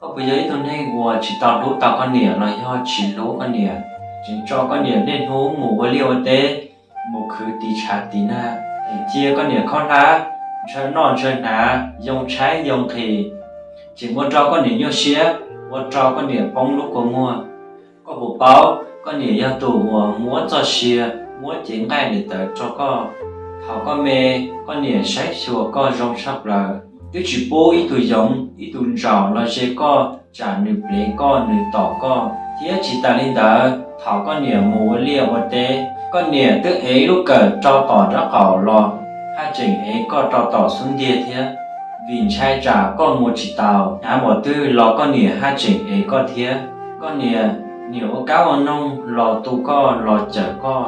Koj puas yog ib tug neeg uas tsis tau hlub tau koj niam los yog tsis hlub koj niam, tseem tso koj niam niaj hnub mus ua liaj ua teb, mus khwv tiv tshav tiv nag, es cia koj niam khaub hlab, ntshaw noj ntshaw hnav, yoo tshaib yoo nqhis, tseem ua rau koj niam nyuaj siab, ua rau koj niam poob lub kua muag? Koj puas paub koj niam yog tus uas muab txoj sia, muab cev nqaij daim tawv rau koj? Thaum koj me, koj niam saib xyuas koj zoo tshaj plaws, twb tsis pub ib tug yoov ib tug ntsaum los ze koj, tsam nws plev koj nws tom koj. Thiab tsis tas li ntawd, thaum koj niam mus ua liaj ua teb, koj niam twb ev lub kawm rau tom nraub qaum los, haj tseem ev koj rau tom xub ntiag thiab, vim ntshai tsam koj mus tsis taus, hnyav npaum twg los koj niam haj tseem ev koj thiab. Koj niam, niam ua kab ua noog los tu koj los cawm koj.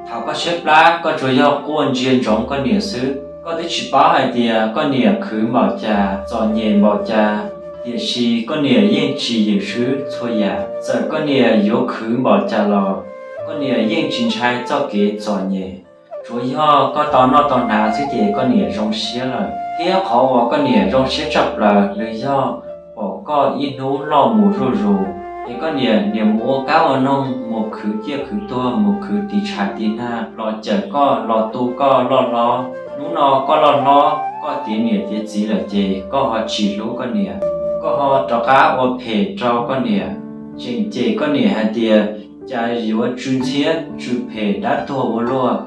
Thaum koj tshaib plab koj tsuas yog quaj ntsia ntsoov koj niam xwb. Koj twb tsis paub hais tias koj niam khwv npaum cas txom nyem npaum cas, tiam sis koj niam yeej tsis yeem swb txhua yam. Txawm koj niam yuav khwv npaum cas los koj niam yeej tsis ntshai txoj kev txom nyem. Tsuas yog koj tau noj tau hnav xwb ces koj niam zoo siab lawm. Thiab qhov uas koj niam zoo siab tshaj plaws nws yog pom koj ib hnub loj mus zuj zus, es koj niam niam mus ua kab ua noog, mus khwv ciaj khwv tuag, mus khwv tiv tshav tiv nag los cawm koj los tu koj loj hlob. Hnub no koj loj hlob, koj tiav niam tiav txiv lawm ces koj ho tsis hlub koj niam, koj ho rov qab ua phem rau koj niam, tseem cem koj niam hais tias cas yuav tsw ntxhiab tsw phem, dab tuag ua luaj,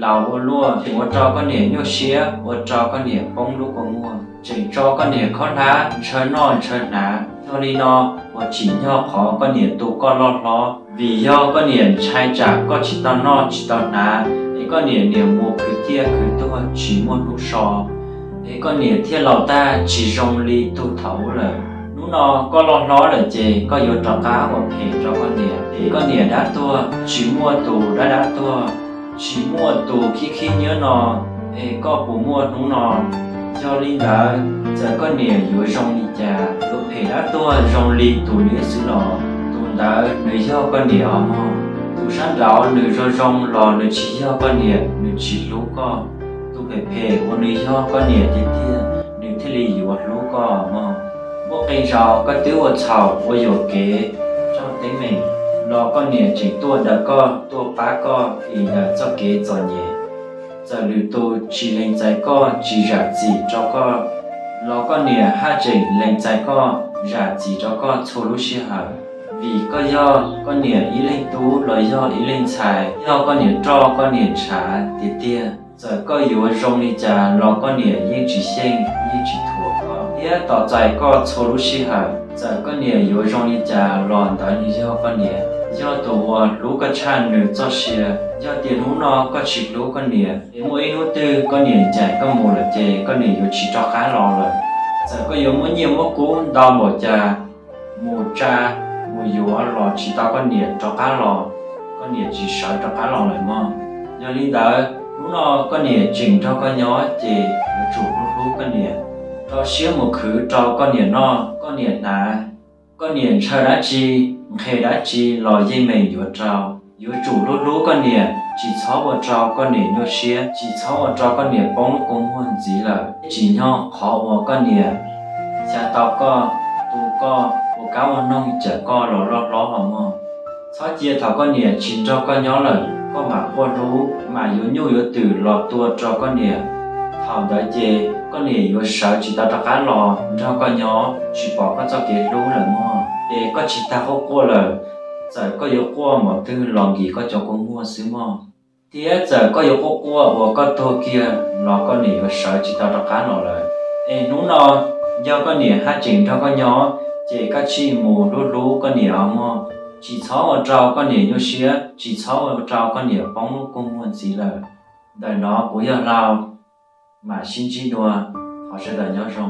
laus ua luaj, tseem ua rau koj niam nyuaj siab, ua rau koj niam poob lub kua muag, tseem tso koj niam khaub hlab, ntshaw noj ntshaw hnav. Yog li no, uas tsim nyog qhov koj niam tu koj loj hlob, vim yog koj niam ntshai tsam koj tsis tau noj tsis tau hnav, es koj niam niam mus khwv ciaj khwv tuag tsis muaj hnub so, es koj niam thiaj laus tag tsis zoo li tug thaum ub lawm. Hnub no koj loj hlob lawm ces koj yuav rov qab ua phem rau koj niam, es koj niam dab tuag tsis muaj tus dab dab tuag, tsis muaj tus khib khib nyiab no, es koj puas muaj hnub no? Yog li ntawd, txawm koj niam yuav zoo li cas, yuav phem dab tuag zoo li tus liab xwb los, tus ntawd nws yog koj niam os mog. Tus sab nraud nws zoo zoo los nws tsis yog koj niam, nws tsis hlub koj. Tus phem phem uas nws yog koj niam tiag tiag, nws thiaj li yuav hlub koj mog. Muaj qee zaus koj twb ua txhaum ua yuam kev tsaug teeb meem los koj niam tseem tuaj daws koj, tuaj pab koj dim ntawm txoj kev txom nyem. Txawm lwm tus tsis lees txais koj, tsis zam txim rau koj, los koj niam haj tseem lees txais koj, zam txim rau koj txhua lub sij hawm, vim koj yog koj niam ib leeg tub los yog ib leeg ntxhais, yog koj niam roj koj niam ntshav tiag tiag. Txawm koj yuav zoo li cas los koj niam yeej tsis xyeej, yeej tsis thuam koj, thiab tos txais koj txhua lub sij hawm. Txawm koj niam yuav zoo li cas los ntawd nws yog koj niam, yog tus uas hlub koj tshaj nws txoj sia. Yog tias hnub no koj tsis hlub koj niam, es muaj ib hnub twg koj niam ncaim koj mus lawm ces koj niam yuav tsis rov qab los lawm. Txawm koj yuav muab nyiaj muab kub ntau npaum cas, mus tsa mus yuav los tsis tau koj niam rov qab los, koj niam tsis sawv rov qab los lawm mog. Yog li ntawd, hnub no koj niam tseem nrog koj nyob ces yuav tsum hlub hlub koj niam, rau siab mus khwv rau koj niam noj koj niam hnav. Koj niam ntshaw dab tsi, nqhis dab tsi los yeej meem yuav rau. Yuav tsum hlub hlub koj niam, tsis txhob ua rau koj niam nyuaj siab, tsis txhob ua rau koj niam poob lub kua muag ntxiv lawm. Tsim nyog qhov uas koj niam xya tau koj, tu koj, ua kab ua noog cawm koj los loj hlob los mog. Txhob cia thaum koj niam tsis nrog koj nyob lawm, koj mam quaj hlub, mam yuav nyuj yuav twm los tua rau koj niam. Thaum ntawd ces koj niam yuav sawv tsis tau rov qab los nrog koj nyob, tsis pom koj txoj kev hlub lawm mog. Ces koj tsis tas quaj quaj lawm, txawm koj yuav quaj npaum twg los nkim koj cov kua muag xwb mog. Thiab txawm koj yuav quaj quaj uas koj tuag kiag los koj niam yuav sawv tsis tau rov qab los lawm. Es hnub no yog koj niam haj tseem nrog koj nyob, ces koj tsij mus hlub hlub koj niam os mog. Tsis txhob ua rau koj niam nyuaj siab, tsis txhob ua rau koj niam poob lub kua muag ntxiv lawm. Ntawm no kuv yog Hlau, mam sib ntsib dua, thov sawv daws nyob zoo.